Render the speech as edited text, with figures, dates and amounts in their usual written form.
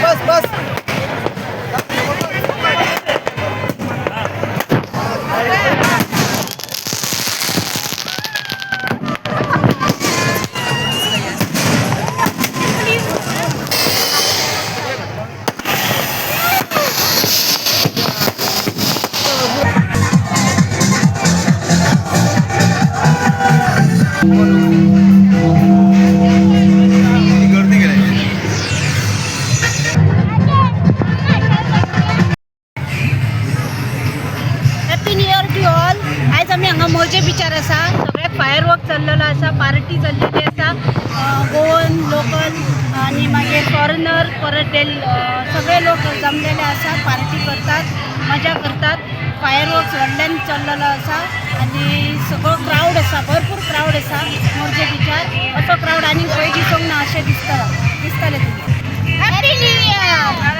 बस बस. गर्दी केली. Happy new year to all. आयज आमी हांगा मोरजे बिचार आसा. सगळ्याक फायर वर्क चल्लेलो आसा, पार्टी चल्लेली आसा. गोवन लोकल आनी मागीर फॉरेनर, परत सगळे लोक जमलेले आसा, पार्टी करतात, मजा करतात. फायर वर्क्स व्हडल्यान चल्लेलो आसा आनी सगळो क्रावड आसा, भरपूर क्रावड आसा मोरजे बिचार. असो क्रावड आनी खंय दिसूंक ना अशें दिसता, दिसतलें तुमकां. Happy new year.